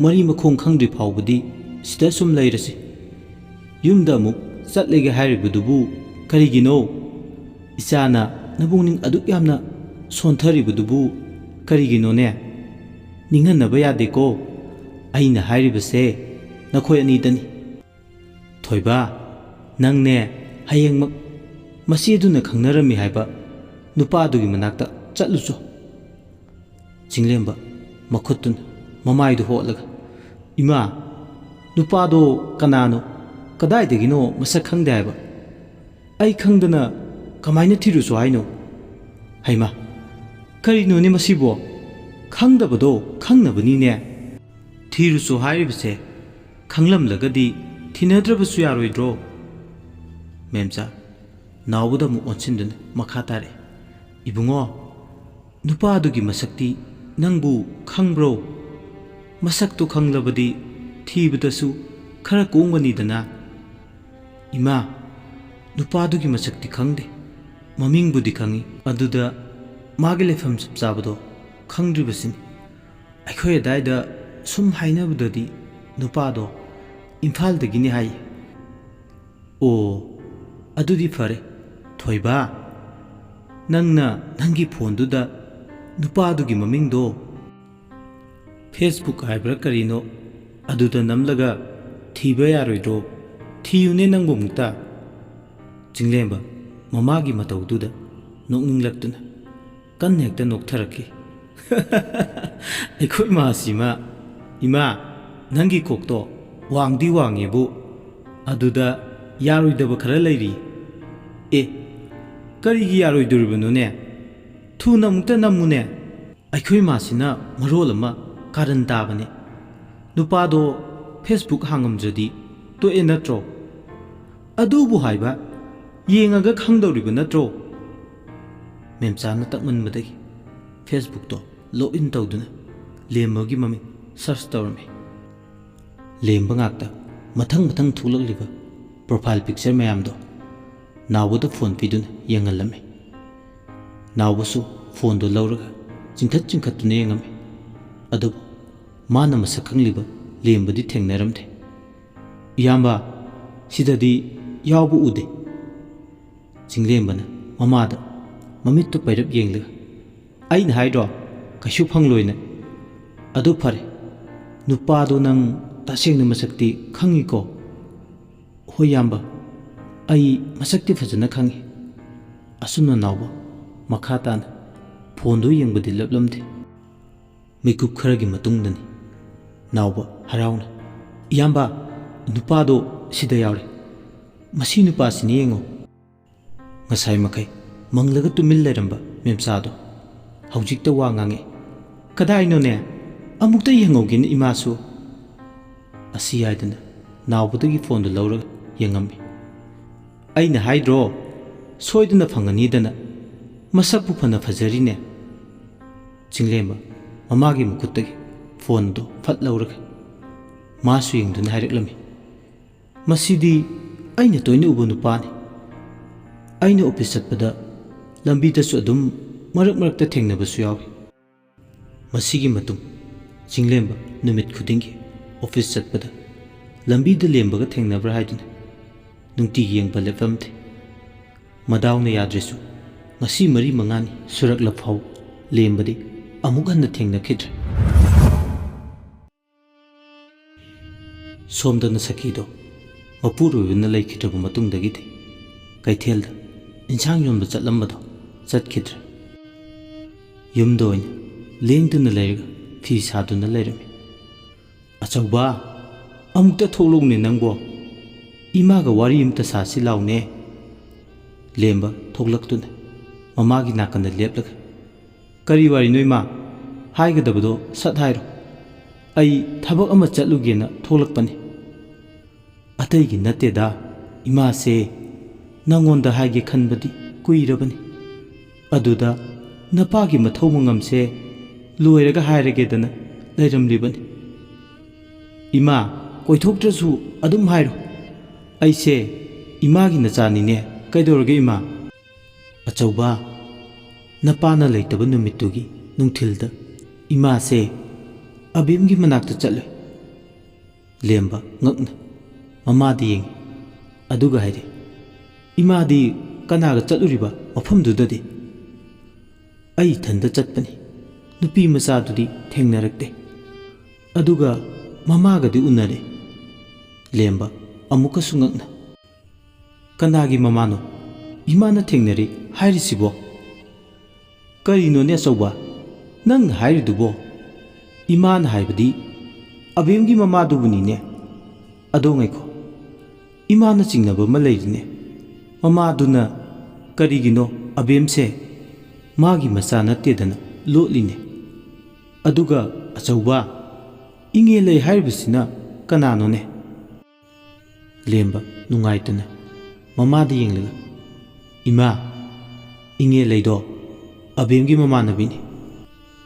ꯃꯔꯤ ꯃꯈꯣꯡ ꯈꯪꯗ꯭ꯔꯤ ꯐꯥꯎꯕꯗꯤ ꯁꯤꯗ ꯁꯨꯝ ꯂꯩꯔꯁꯤ꯫ ꯌꯨꯝꯗ ꯑꯃꯨꯛ ꯆꯠꯂꯒꯦ ꯍꯥꯏꯔꯤꯕꯗꯨꯕꯨ ꯀꯔꯤꯒꯤꯅꯣ? ꯏꯆꯥꯅ ꯅꯕꯨꯡꯅꯤꯡ ꯑꯗꯨꯛ ꯌꯥꯝꯅ ꯁꯣꯟꯊꯔꯤꯕꯗꯨꯕꯨ ꯀꯔꯤꯒꯤꯅꯣꯅꯦ? ꯅꯤꯡꯍꯟꯅꯕ ꯌꯥꯗꯦꯀꯣ꯫ ꯑꯩꯅ ꯍꯥꯏꯔꯤꯕꯁꯦ ꯅꯈꯣꯏ ꯑꯅꯤꯗꯅꯤ꯫ ꯊꯣꯏꯕ, ꯅꯪꯅꯦ ꯍꯌꯦꯡꯃꯛ ꯃꯁꯤ ꯑꯗꯨꯅ ꯈꯪꯅꯔꯝꯃꯤ ꯍꯥꯏꯕ ꯅꯨꯄꯥꯗꯨꯒꯤ ꯃꯅꯥꯛꯇ ꯆꯠꯂꯨꯆꯣ꯫ ꯆꯤꯡꯂꯦꯝꯕ ꯃꯈꯨꯠꯇꯨꯅ ꯃꯃꯥꯏꯗꯨ ꯍꯣꯠꯂꯒ, "ꯏꯃꯥ, ꯅꯨꯄꯥꯗꯣ ꯀꯅꯥꯅꯣ, ꯀꯗꯥꯏꯗꯒꯤꯅꯣ ꯃꯁꯛ ꯈꯪꯗꯦ ꯍꯥꯏꯕ꯫ ꯑꯩ ꯈꯪꯗꯅ ꯀꯃꯥꯏꯅ ꯊꯤꯔꯨꯁꯣ ꯍꯥꯏꯅꯣ? ꯍꯩꯃꯥ, ꯀꯔꯤꯅꯣꯅꯦ ꯃꯁꯤꯕꯣ? ꯈꯪꯗꯕꯗꯣ ꯈꯪꯅꯕꯅꯤꯅꯦ꯫ ꯊꯤꯔꯨꯁꯣ ꯍꯥꯏꯔꯤꯕꯁꯦ ꯈꯪꯂꯝꯂꯒꯗꯤ ꯊꯤꯅꯗ꯭ꯔꯕꯁꯨ ꯌꯥꯔꯣꯏꯗ꯭ꯔꯣ?" ꯃꯦꯝꯆꯥ ꯅꯥꯎꯕꯗ ꯑꯃꯨꯛ ꯑꯣꯟꯁꯤꯟꯗꯨꯅ ꯃꯈꯥ ꯇꯥꯔꯛꯏ, "ꯏꯕꯨꯡꯉꯣ, ꯅꯨꯄꯥꯗꯨꯒꯤ ꯃꯁꯛꯇꯤ ꯅꯪꯕꯨ ꯈꯪꯕ꯭ꯔꯣ? ꯃꯁꯛꯇꯨ ꯈꯪꯂꯕꯗꯤ ꯊꯤꯕꯗꯁꯨ ꯈꯔ ꯀꯣꯝꯒꯅꯤꯗꯅ?" "ꯏꯃꯥ, ꯅꯨꯄꯥꯗꯨꯒꯤ ꯃꯁꯛꯇꯤ ꯈꯪꯗꯦ, ꯃꯃꯤꯡꯕꯨꯗꯤ ꯈꯪꯏ꯫ ꯑꯗꯨꯗ ꯃꯥꯒꯤ ꯂꯩꯐꯝ ꯆꯞ ꯆꯥꯕꯗꯣ ꯈꯪꯗ꯭ꯔꯤꯕꯁꯤꯅꯤ꯫ ꯑꯩꯈꯣꯏ ꯑꯗꯥꯏꯗ ꯁꯨꯝ ꯍꯥꯏꯅꯕꯗꯗꯤ ꯅꯨꯄꯥꯗꯣ ꯏꯝꯐꯥꯜꯗꯒꯤꯅꯤ ꯍꯥꯏꯌꯦ꯫" "ꯑꯣ, ꯑꯗꯨꯗꯤ ꯐꯔꯦ꯫ ꯊꯣꯏꯕ, ꯅꯪꯅ ꯅꯪꯒꯤ ꯐꯣꯟꯗꯨꯗ ꯅꯨꯄꯥꯗꯨꯒꯤ ꯃꯃꯤꯡꯗꯣ Facebook ꯍꯥꯏꯕ꯭ꯔꯥ ꯀꯔꯤꯅꯣ, ꯑꯗꯨꯗ ꯅꯝꯂꯒ ꯊꯤꯕ ꯌꯥꯔꯣꯏꯗ꯭ꯔꯣ? ꯊꯤꯌꯨꯅꯦ ꯅꯪꯕꯨ ꯑꯃꯨꯛꯇ꯫" ꯆꯤꯡꯂꯦꯝꯕ ꯃꯃꯥꯒꯤ ꯃꯇꯧꯗꯨꯗ ꯅꯣꯛꯅꯤꯡꯂꯛꯇꯨꯅ, ꯀꯟꯅ ꯍꯦꯛꯇ ꯅꯣꯛꯊꯔꯛꯈꯤ꯫ "ꯑꯩꯈꯣꯏ ꯃꯥꯁꯤꯃ, ꯏꯃꯥ, ꯅꯪꯒꯤ ꯀꯣꯛꯇꯣ ꯋꯥꯡꯗꯤ ꯋꯥꯡꯉꯦꯕꯨ, ꯑꯗꯨꯗ ꯌꯥꯔꯣꯏꯗꯕ ꯈꯔ ꯂꯩꯔꯤ꯫" "ꯑꯦ, ꯀꯔꯤꯒꯤ ꯌꯥꯔꯣꯏꯗꯣꯔꯤꯕꯅꯣꯅꯦ? ꯊꯨꯅ ꯑꯃꯨꯛꯇ ꯅꯝꯃꯨꯅꯦ꯫" "ꯑꯩꯈꯣꯏ ꯃꯥꯁꯤꯅ ꯃꯔꯣꯜ ꯑꯃ ꯀꯥꯔꯟ ꯇꯥꯕꯅꯦ꯫ ꯅꯨꯄꯥꯗꯣ Facebook ꯍꯥꯡꯉꯝꯗ꯭ꯔꯗꯤ ꯇꯣꯛꯑꯦ ꯅꯠꯇ꯭ꯔꯣ? ꯑꯗꯨꯕꯨ ꯍꯥꯏꯕ, ꯌꯦꯡꯉꯒ ꯈꯪꯗꯧꯔꯤꯕ ꯅꯠꯇ꯭ꯔꯣ?" ꯃꯦꯝꯆꯥꯅ ꯇꯛꯃꯟꯕꯗꯒꯤ Facebookꯇꯣ log in ꯇꯧꯗꯨꯅ ꯂꯦꯝꯕꯒꯤ ꯃꯃꯤꯡ search ꯇꯧꯔꯝꯃꯤ꯫ ꯂꯦꯝꯕ ꯉꯥꯛꯇ ꯃꯊꯪ ꯃꯊꯪ ꯊꯣꯛꯂꯛꯂꯤꯕ profile picture ꯃꯌꯥꯝꯗꯣ ꯅꯥꯎꯕꯗ ꯐꯣꯟ ꯄꯤꯗꯨꯅ ꯌꯦꯡꯍꯜꯂꯝꯃꯤ꯫ ꯅꯥꯎꯕꯁꯨ ꯐꯣꯟꯗꯨ ꯂꯧꯔꯒ ꯆꯤꯡꯈꯠ ꯆꯤꯡꯈꯠꯇꯨꯅ ꯌꯦꯡꯉꯝꯃꯤ꯫ ꯑꯗꯨꯕꯨ ꯃꯥꯅ ꯃꯁꯛ ꯈꯪꯂꯤꯕ ꯂꯦꯝꯕꯗꯤ ꯊꯦꯡꯅꯔꯝꯗꯦ꯫ "ꯏꯌꯥꯝꯕ, ꯁꯤꯗꯗꯤ ꯌꯥꯎꯕ ꯎꯗꯦ꯫" ꯆꯤꯡꯂꯦꯝꯕꯅ ꯃꯃꯥꯗ ꯃꯃꯤꯠꯇꯨ ꯄꯩꯔꯞ ꯌꯦꯡꯂꯒ, "ꯑꯩꯅ ꯍꯥꯏꯗ꯭ꯔꯣ, ꯀꯩꯁꯨ ꯐꯪꯂꯣꯏꯅ꯫ ꯑꯗꯨ ꯐꯔꯦ, ꯅꯨꯄꯥꯗꯣ ꯅꯪ ꯇꯁꯦꯡꯅ ꯃꯁꯛꯇꯤ ꯈꯪꯉꯤꯀꯣ?" "ꯍꯣꯏ ꯏꯌꯥꯝꯕ, ꯑꯩ ꯃꯁꯛꯇꯤ ꯐꯖꯅ ꯈꯪꯉꯤ꯫" ꯑꯁꯨꯝꯅ ꯅꯥꯎꯕ ꯃꯈꯥ ꯇꯥꯅ ꯐꯣꯟꯗꯨ ꯌꯦꯡꯕꯗꯤ ꯂꯦꯞꯂꯝꯗꯦ꯫ ꯃꯤꯀꯨꯞ ꯈꯔꯒꯤ ꯃꯇꯨꯡꯗꯅꯤ ꯅꯥꯎꯕ ꯍꯔꯥꯎꯅ, "ꯏꯌꯥꯝꯕ, ꯅꯨꯄꯥꯗꯣ ꯁꯤꯗ ꯌꯥꯎꯔꯦ꯫ ꯃꯁꯤ ꯅꯨꯄꯥꯁꯤꯅꯤ ꯌꯦꯡꯉꯣ꯫" ꯉꯁꯥꯏ ꯃꯈꯩ ꯃꯪꯂꯒ ꯇꯨꯃꯤꯟ ꯂꯩꯔꯝꯕ ꯃꯦꯝꯆꯥꯗꯣ ꯍꯧꯖꯤꯛꯇ ꯋꯥ ꯉꯥꯡꯉꯦ꯫ "ꯀꯗꯥꯏꯅꯣꯅꯦ? ꯑꯃꯨꯛꯇ ꯌꯦꯡꯍꯧꯒꯦꯅꯦ ꯏꯃꯥꯁꯨ꯫" ꯑꯁꯤ ꯍꯥꯏꯗꯅ ꯅꯥꯎꯕꯗꯒꯤ ꯐꯣꯟꯗꯨ ꯂꯧꯔꯒ ꯌꯦꯡꯉꯝꯃꯤ꯫ "ꯑꯩꯅ ꯍꯥꯏꯗ꯭ꯔꯣ, ꯁꯣꯏꯗꯅ ꯐꯪꯒꯅꯤꯗꯅ꯫ ꯃꯁꯛꯄꯨ ꯐꯅ ꯐꯖꯔꯤꯅꯦ꯫" ꯆꯤꯡꯂꯦꯝꯕ ꯃꯃꯥꯒꯤ ꯃꯈꯨꯠꯇꯒꯤ ꯐꯣꯟꯗꯨ ꯐꯠ ꯂꯧꯔꯒ ꯃꯥꯁꯨ ꯌꯦꯡꯗꯨꯅ ꯍꯥꯏꯔꯛꯂꯝꯃꯤ, "ꯃꯁꯤꯗꯤ ꯑꯩꯅ ꯇꯣꯏꯅ ꯎꯕ ꯅꯨꯄꯥꯅꯤ꯫ ꯑꯩꯅ ꯑꯣꯐꯤꯁ ꯆꯠꯄꯗ ꯂꯝꯕꯤꯗꯁꯨ ꯑꯗꯨꯝ ꯃꯔꯛ ꯃꯔꯛꯇ ꯊꯦꯡꯅꯕꯁꯨ ꯌꯥꯎꯏ꯫" ꯃꯁꯤꯒꯤ ꯃꯇꯨꯡ ꯆꯤꯡꯂꯦꯝꯕ ꯅꯨꯃꯤꯠ ꯈꯨꯗꯤꯡꯒꯤ ꯑꯣꯐꯤꯁ ꯆꯠꯄꯗ ꯂꯝꯕꯤꯗ ꯂꯦꯝꯕꯒ ꯊꯦꯡꯅꯕ꯭ꯔꯥ ꯍꯥꯏꯗꯨꯅ ꯅꯨꯡꯇꯤꯒꯤ ꯌꯦꯡꯕ ꯂꯦꯞꯂꯝꯗꯦ꯫ ꯃꯗꯥꯎꯅ ꯌꯥꯗ꯭ꯔꯁꯨ ꯉꯁꯤ ꯃꯔꯤ ꯃꯉꯥꯅꯤ ꯁꯨꯔꯛꯂ ꯐꯥꯎ ꯂꯦꯝꯕꯗꯤ ꯑꯃꯨꯛ ꯍꯟꯅ ꯊꯦꯡꯅꯈꯤꯗ꯭ꯔꯦ꯫ ꯁꯣꯝꯗꯅ ꯁꯈꯤꯗꯣ ꯃꯄꯨꯔꯣꯏꯕꯅ ꯂꯩꯈꯤꯗ꯭ꯔꯕ ꯃꯇꯨꯡꯗꯒꯤꯗꯤ ꯀꯩꯊꯦꯜꯗ ꯏꯟꯁꯥꯡ ꯌꯣꯟꯕ ꯆꯠꯂꯝꯕꯗꯣ ꯆꯠꯈꯤꯗ꯭ꯔꯦ꯫ ꯌꯨꯝꯗ ꯑꯣꯏꯅ ꯂꯦꯡꯗꯨꯅ ꯂꯩꯔꯒ ꯐꯤ ꯁꯥꯗꯨꯅ ꯂꯩꯔꯝꯃꯤ꯫ "ꯑꯆꯧꯕ, ꯑꯃꯨꯛꯇ ꯊꯣꯛꯂꯛꯎꯅꯦ ꯅꯪꯕꯣ꯫ ꯏꯃꯥꯒ ꯋꯥꯔꯤ ꯑꯃꯇ ꯁꯥꯁꯤ ꯂꯥꯎꯅꯦ꯫" ꯂꯦꯝꯕ ꯊꯣꯛꯂꯛꯇꯨꯅ ꯃꯃꯥꯒꯤ ꯅꯥꯀꯟꯗ ꯂꯦꯞꯂꯒ, "ꯀꯔꯤ ꯋꯥꯔꯤꯅꯣ ꯏꯃꯥ? ꯍꯥꯏꯒꯗꯕꯗꯣ ꯁꯠ ꯍꯥꯏꯔꯣ꯫ ꯑꯩ ꯊꯕꯛ ꯑꯃ ꯆꯠꯂꯨꯒꯦꯅ ꯊꯣꯛꯂꯛꯄꯅꯤ꯫" "ꯑꯇꯩꯒꯤ ꯅꯠꯇꯦꯗ, ꯏꯃꯥꯁꯦ ꯅꯪꯉꯣꯟꯗ ꯍꯥꯏꯒꯦ ꯈꯟꯕꯗꯤ ꯀꯨꯏꯔꯕꯅꯤ꯫ ꯑꯗꯨꯗ ꯅꯄꯥꯒꯤ ꯃꯊꯧ ꯃꯉꯝꯁꯦ ꯂꯣꯏꯔꯒ ꯍꯥꯏꯔꯒꯦꯗꯅ ꯂꯩꯔꯝꯂꯤꯕꯅꯤ꯫" "ꯏꯃꯥ, ꯀꯣꯏꯊꯣꯛꯇ꯭ꯔꯁꯨ ꯑꯗꯨꯝ ꯍꯥꯏꯔꯣ꯫ ꯑꯩꯁꯦ ꯏꯃꯥꯒꯤ ꯅꯆꯥꯅꯤꯅꯦ꯫ ꯀꯩꯗꯧꯔꯒꯦ ꯏꯃꯥ?" "ꯑꯆꯧꯕ, ꯅꯄꯥꯅ ꯂꯩꯇꯕ ꯅꯨꯃꯤꯠꯇꯨꯒꯤ ꯅꯨꯡꯊꯤꯜꯗ ꯏꯃꯥꯁꯦ ꯑꯕꯦꯝꯒꯤ ꯃꯅꯥꯛꯇ ꯆꯠꯂꯨꯏ꯫ ꯂꯦꯝꯕ ꯉꯛꯅ ꯃꯃꯥꯗ ꯌꯦꯡꯉꯤ꯫ ꯑꯗꯨꯒ ꯍꯥꯏꯔꯤ, "ꯏꯃꯥꯗꯤ ꯀꯅꯥꯒ ꯆꯠꯂꯨꯔꯤꯕ ꯃꯐꯝꯗꯨꯗꯗꯤ?" "ꯑꯩ ꯏꯊꯟꯗ ꯆꯠꯄꯅꯤ꯫ ꯅꯨꯄꯤ ꯃꯆꯥꯗꯨꯗꯤ ꯊꯦꯡꯅꯔꯛꯇꯦ꯫ ꯑꯗꯨꯒ ꯃꯃꯥꯒꯗꯤ ꯎꯅꯔꯦ꯫" ꯂꯦꯝꯕ ꯑꯃꯨꯛꯀꯁꯨ ꯉꯛꯅ, "ꯀꯅꯥꯒꯤ ꯃꯃꯥꯅꯣ ꯏꯃꯥꯅ ꯊꯦꯡꯅꯔꯦ ꯍꯥꯏꯔꯤꯁꯤꯕꯣ?" "ꯀꯔꯤꯅꯣꯅꯦ ꯑꯆꯧꯕ, ꯅꯪꯅ ꯍꯥꯏꯔꯤꯗꯨꯕꯣ? ꯏꯃꯥꯅ ꯍꯥꯏꯕꯗꯤ ꯑꯕꯦꯝꯒꯤ ꯃꯃꯥꯗꯨꯕꯨꯅꯤꯅꯦ꯫ ꯑꯗꯣ ꯉꯥꯏꯈꯣ, ꯏꯃꯥꯅ ꯆꯤꯡꯅꯕ ꯑꯃ ꯂꯩꯔꯤꯅꯦ꯫ ꯃꯃꯥꯗꯨꯅ ꯀꯔꯤꯒꯤꯅꯣ ꯑꯕꯦꯝꯁꯦ ꯃꯥꯒꯤ ꯃꯆꯥ ꯅꯠꯇꯦꯗꯅ ꯂꯣꯠꯂꯤꯅꯦ꯫ ꯑꯗꯨꯒ ꯑꯆꯧꯕ, ꯏꯉꯦ ꯂꯩ ꯍꯥꯏꯔꯤꯕꯁꯤꯅ ꯀꯅꯥꯅꯣꯅꯦ?" ꯂꯦꯝꯕ ꯅꯨꯡꯉꯥꯏꯇꯅ ꯃꯃꯥꯗ ꯌꯦꯡꯂꯒ, "ꯏꯃꯥ, ꯏꯉꯦ ꯂꯩꯗꯣ ꯑꯕꯦꯝꯒꯤ ꯃꯃꯥꯟꯅꯕꯤꯅꯤ꯫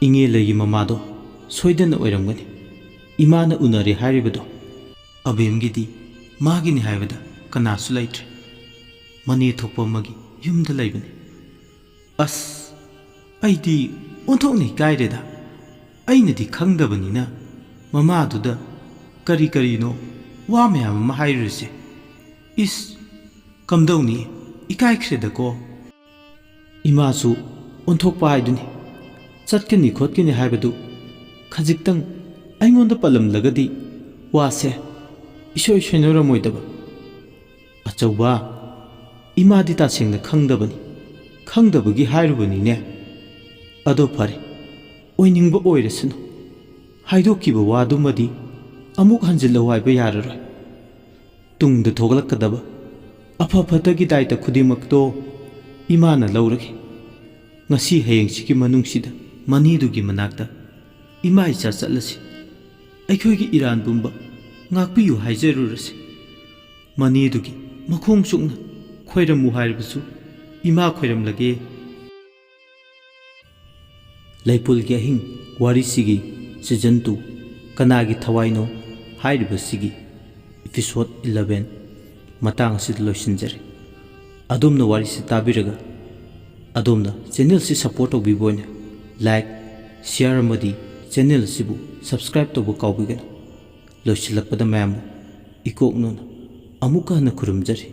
ꯏꯉꯦ ꯂꯩꯒꯤ ꯃꯃꯥꯗꯣ ꯁꯣꯏꯗꯅ ꯑꯣꯏꯔꯝꯒꯅꯤ꯫ ꯏꯃꯥꯅ ꯎꯅꯔꯦ ꯍꯥꯏꯔꯤꯕꯗꯣ ꯑꯕꯦꯝꯒꯤꯗꯤ ꯃꯥꯒꯤꯅꯤ ꯍꯥꯏꯕꯗ ꯀꯅꯥꯁꯨ ꯂꯩꯇ꯭ꯔꯦ꯫ ꯃꯅꯦ ꯊꯣꯛꯄ ꯑꯃꯒꯤ ꯌꯨꯝꯗ ꯂꯩꯕꯅꯤ꯫ ꯑꯁ, ꯑꯩꯗꯤ ꯑꯣꯟꯊꯣꯛꯅ ꯏꯀꯥꯏꯔꯦꯗ꯫ ꯑꯩꯅꯗꯤ ꯈꯪꯗꯕꯅꯤꯅ ꯃꯃꯥꯗꯨꯗ ꯀꯔꯤ ꯀꯔꯤꯅꯣ ꯋꯥ ꯃꯌꯥꯝ ꯑꯃ ꯍꯥꯏꯔꯨꯔꯤꯁꯦ꯫ ꯏꯁ, ꯀꯝꯗꯧꯅꯤ, ꯏꯀꯥꯏꯈ꯭ꯔꯦꯗꯀꯣ꯫" ꯏꯃꯥꯁꯨ ꯑꯣꯟꯊꯣꯛꯄ ꯍꯥꯏꯗꯨꯅꯤ꯫ ꯆꯠꯀꯅꯤ ꯈꯣꯠꯀꯅꯤ ꯍꯥꯏꯕꯗꯨ ꯈꯖꯤꯛꯇꯪ ꯑꯩꯉꯣꯟꯗ ꯄꯜꯂꯝꯂꯒꯗꯤ ꯋꯥꯁꯦ ꯏꯁꯣꯏ ꯁꯣꯏꯅꯔꯝꯃꯣꯏꯗꯕ꯫ "ꯑꯆꯧꯕ, ꯏꯃꯥꯗꯤ ꯇꯁꯦꯡꯅ ꯈꯪꯗꯕꯅꯤ꯫ ꯈꯪꯗꯕꯒꯤ ꯍꯥꯏꯔꯨꯕꯅꯤꯅꯦ꯫ ꯑꯗꯣ ꯐꯔꯦ, ꯑꯣꯏꯅꯤꯡꯕ ꯑꯣꯏꯔꯁꯅꯨ꯫ ꯍꯥꯏꯗꯣꯛꯈꯤꯕ ꯋꯥꯗꯨꯃꯗꯤ ꯑꯃꯨꯛ ꯍꯟꯖꯤꯜꯂꯧ ꯍꯥꯏꯕ ꯌꯥꯔꯔꯣꯏ꯫ ꯇꯨꯡꯗ ꯊꯣꯛꯂꯛꯀꯗꯕ ꯑꯐ ꯐꯠꯇꯒꯤ ꯗꯥꯏꯇ ꯈꯨꯗꯤꯡꯃꯛꯇꯣ ꯏꯃꯥꯅ ꯂꯧꯔꯒꯦ꯫ ꯉꯁꯤ ꯍꯌꯦꯡꯁꯤꯒꯤ ꯃꯅꯨꯡꯁꯤꯗ ꯃꯅꯤꯗꯨꯒꯤ ꯃꯅꯥꯛꯇ ꯏꯃꯥ ꯏꯆꯥ ꯆꯠꯂꯁꯤ꯫ ꯑꯩꯈꯣꯏꯒꯤ ꯏꯔꯥꯟ ꯄꯨꯝꯕ ꯉꯥꯛꯄꯤꯌꯨ ꯍꯥꯏꯖꯔꯨꯔꯁꯤ꯫ ꯃꯅꯤꯗꯨꯒꯤ ꯃꯈꯣꯡ ꯆꯨꯛꯅ ꯈꯣꯏꯔꯝꯃꯨ ꯍꯥꯏꯔꯕꯁꯨ ꯏꯃꯥ ꯈꯣꯏꯔꯝꯂꯒꯦ꯫" ꯂꯩꯄꯨꯜꯒꯤ ꯑꯍꯤꯡ ꯋꯥꯔꯤꯁꯤꯒꯤ season two, "ꯀꯅꯥꯒꯤ ꯊꯋꯥꯏꯅꯣ" ꯍꯥꯏꯔꯤꯕꯁꯤꯒꯤ episode eleven ꯃꯇꯥꯡ ꯑꯁꯤꯗ ꯂꯣꯏꯁꯤꯟꯖꯔꯦ꯫ ꯑꯗꯣꯝꯅ ꯋꯥꯔꯤꯁꯤ ꯇꯥꯕꯤꯔꯒ ꯑꯗꯣꯝꯅ channel ꯁꯤ support ꯇꯧꯕꯤꯕ ꯑꯣꯏꯅ like, share ꯑꯃꯗꯤ ꯆꯦꯅꯦꯜ ꯑꯁꯤꯕꯨ ꯁꯕꯁꯀ꯭ꯔꯥꯏꯕ ꯇꯧꯕ ꯀꯥꯎꯕꯤꯒꯅꯨ꯫ ꯂꯣꯏꯁꯤꯜꯂꯛꯄꯗ ꯃꯌꯥꯝꯕꯨ ꯏꯀꯣꯛꯅꯨꯅ ꯑꯃꯨꯛꯀ ꯍꯟꯅ ꯈꯨꯔꯨꯝꯖꯔꯤ꯫